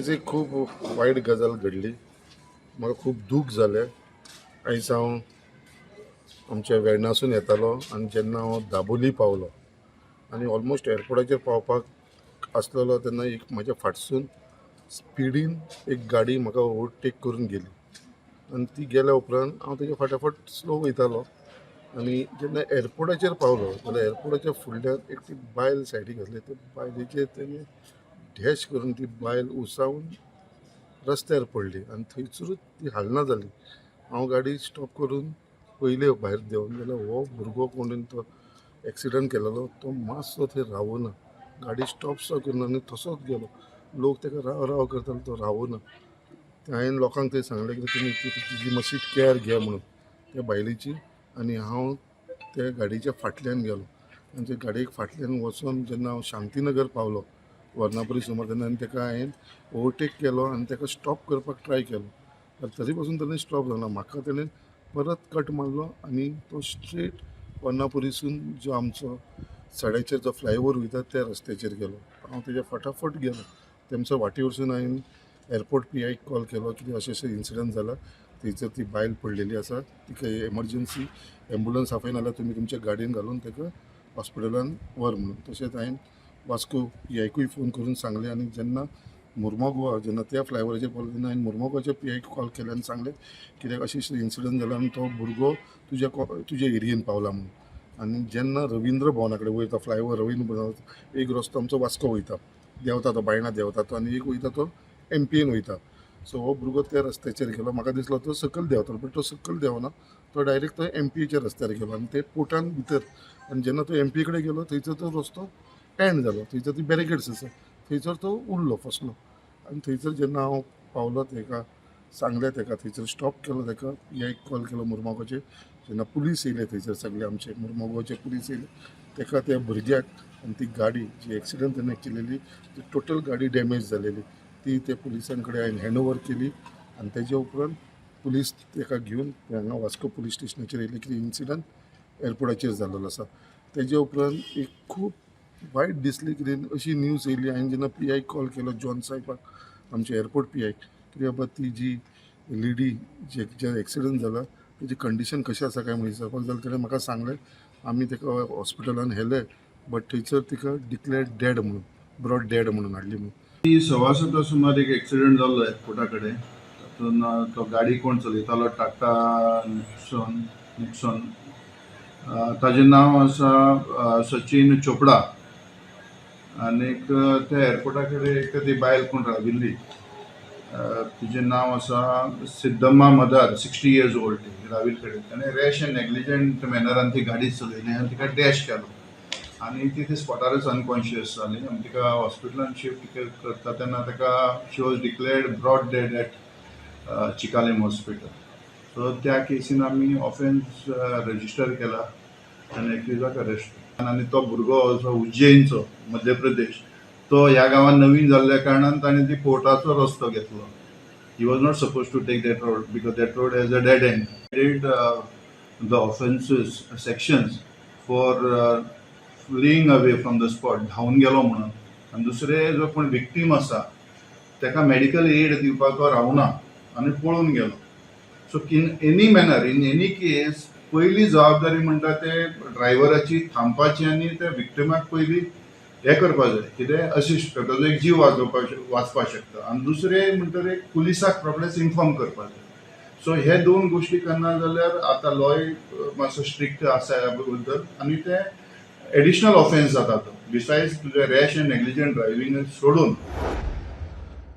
आयज एक खूब वायट गजाल घडली. म्हाका खूब दूख जालें. आयज हांव आमच्या वेर्णासून येतालो आनी जेन्ना हांव दाबोली पावलो आनी ऑलमोस्ट एअरपोर्टाचेर पावपाक आसलेलो, तेन्ना एक म्हाज्या फाटसून स्पिडीन एक गाडी म्हाका ओवरटेक करून गेली आनी ती गेल्या उपरांत हांव तेज्या फाटाफाट स्लो वयतालो आनी जेन्ना एअरपोर्टाचेर पावलो जाल्यार एअरपोर्टाच्या फुडल्यान एक ती बायल सायडीक आसली. त्या बायलेचेर तेणें डॅश करून ती बायल उसावन रस्त्यार पडली आनी थंयसरूच ती हालना जाली. हांव गाडी स्टॉप करून पयले भायर देंवन जाल्यार हो भुरगो कोणून तो एक्सिडंट केलेलो तो मातसो थंय रावना, गाडी स्टॉप सो करिना आनी तसोच गेलो. लोक ताका राव राव करताले, तो रावना. हांवें लोकांक थंय सांगलें की तुमी तिजी मातशी कॅर घे म्हणून त्या बायलेची. आनी हांव त्या गाडयेच्या फाटल्यान गेलो आनी त्या गाडयेक फाटल्यान वचोन जेन्ना हांव शांतीनगर पावलो, वर्णापुरी सुमार, तेन्ना आनी ताका हांवें ओवरटेक केलो आनी ताका स्टॉप करपाक ट्राय केलो, तरी पासून ताणें स्टॉप जावना. म्हाका ताणें परत कट मारलो आनी तो स्ट्रेट वर्णापुरीसून जो आमचो सड्याचेर जो फ्लायओवर वयता त्या रस्त्याचेर गेलो. हांव तेज्या फटाफट गेलो. तेमच्या वाटेवरसून हांवें एअरपोर्ट पीआयक कॉल केलो की अशें अशें इन्सिडंट जाला, थंयसर ती बायल पडलेली आसा, तिका एमर्जन्सी एम्बुलन्स आपयना जाल्यार तुमी तुमच्या गाडयेन घालून ताका हॉस्पिटलान व्हर म्हणून. तशेंच हांवें वास्को पीआयकूय फोन करून सांगलें. आनी जेन्ना मुर्मोगोवा जेन्ना त्या फ्लायओवराचेर पावलो तेन्ना हांवें मुर्मोगाच्या पीआयक कॉल केले आनी सांगलें कित्याक अशें अशें इन्सिडंट जाला आनी तो भुरगो तुज्या एरियेन पावला म्हणून. आनी जेन्ना रविंद्र भवना कडेन वयता, फ्लायओवर रविंद्र भवना, एक रस्तो आमचो वास्को वयता, देंवता तो बायणा देंवता तो आनी एक वयता तो एमपीएन वयता. सो हो भुरगो त्या रस्त्याचेर गेलो. म्हाका दिसलो तो सकयल देंवतलो, बट तो सकयल देंवना, तो डायरेक्ट तो एमपीएच्या रस्त्यार गेलो आनी ते पोर्टान भितर. आनी जेन्ना तो एमपीए कडेन गेलो, थंयसर तो रस्तो एंड जालो. थंयसर ती बॅरिकेड्स आसा, थंयसर तो उरलो, फसलो. आनी थंयसर जेन्ना हांव पावलो, ताका सांगलें, ताका थंयसर स्टॉप केलो, ताका पीआयक कॉल केलो मुर्मोगाचेर. जेन्ना पुलीस येयले थंयसर, सगळे आमचे मुर्मोगाचे पुलीस येयले, ताका त्या भुरग्याक आनी ती गाडी जी एक्सिडंट तेणें केलेली, ती टोटल गाडी डॅमेज जालेली, ती त्या पुलिसां कडेन हांवें हँड ओवर केली. आनी तेजे उपरांत पुलीस ताका घेवन हांगा वास्को पुलीस स्टेशनाचेर येयले की इन्सिडंट एअरपोर्टाचेर जाल्लो आसा. तेजे उपरांत एक खूब वायट दिसलें कितें, अशी न्यूज येयली. हांवें जेन्ना पीआयक कॉल केलो, जॉन साहेबाक, आमच्या एअरपोर्ट पीआयक, कितें बाबा ती जी लेडी जे एक्सिडंट जाला तेजी कंडिशन कशें आसा काय म्हणून विचारपाक जाल्यार तेणें म्हाका सांगलें, आमी ताका हॉस्पिटलान व्हेलें, बट थंयसर तिका डिक्लेअर्ड डेड म्हणून, ब्रॉट डेड म्हणून हाडली म्हणून. ती 7:15 सुमार एक एक्सिडंट जाल्लो एअरपोर्टा कडेन. तातूंत तो गाडी कोण चलयतालो, टाटा नेक्सॉन, ताजें नांव आसा सचीन चोपडा. आनीक त्या एअरपोर्टा कडेन एक ती बायल कोण राविल्ली, तिजें नांव आसा सिद्धम्मा मदार, 60 इयर्स ओल्ड. ती राविल्ले कडेन ताणें रॅश एंड नेग्लिजंट मॅनरान ती गाडी चलयली आनी तिका डॅश केलो आनी ती ते स्पॉटारच अनकॉन्शियस जाली आनी तिका हॉस्पिटलान शिफ्ट करता तेन्ना ताका she was declared brought dead at Chicalim hospital. So त्या केसीन आमी ऑफेन्स रजिस्टर केला आनी एक्युजाक अरेस्ट. आनी तो भुरगो जो उज्जैनचो, मध्य प्रदेश, तो ह्या गांवांत नवीन जाल्ल्या कारणान ताणें ती पोर्टाचो रस्तो घेतलो. He was not supposed to take that road because that road has a dead end. Did the offences sections for fleeing away from the spot, धांवन गेलो म्हणून. आनी दुसरे जो कोण विक्टीम आसा ताका मेडिकल एड दिवपाक तो रावना आनी पळून गेलो. So in any manner, in any case, पयली जबाबदारी म्हणटा ते ड्रायव्हराची थांबपाची आनी त्या विक्टिमाक पयली हें करपा जाय, कितें असिस्ट करता, ताजो एक जीव वाजोवपाक वाचपाक शकता. आनी दुसरें म्हणटकीर पुलिसाक रोखडेच इन्फॉर्म करपाक जाय. सो हे दोन गोश्टी करना जाल्यार आतां लॉय मातसो स्ट्रिक्ट आसा ह्या बद्दल आनी ते एडिशनल ऑफेन्स जाता तो बिसायड्स तुजें रॅश एंड नेग्लिजंट ड्रायव्हिंग सोडून.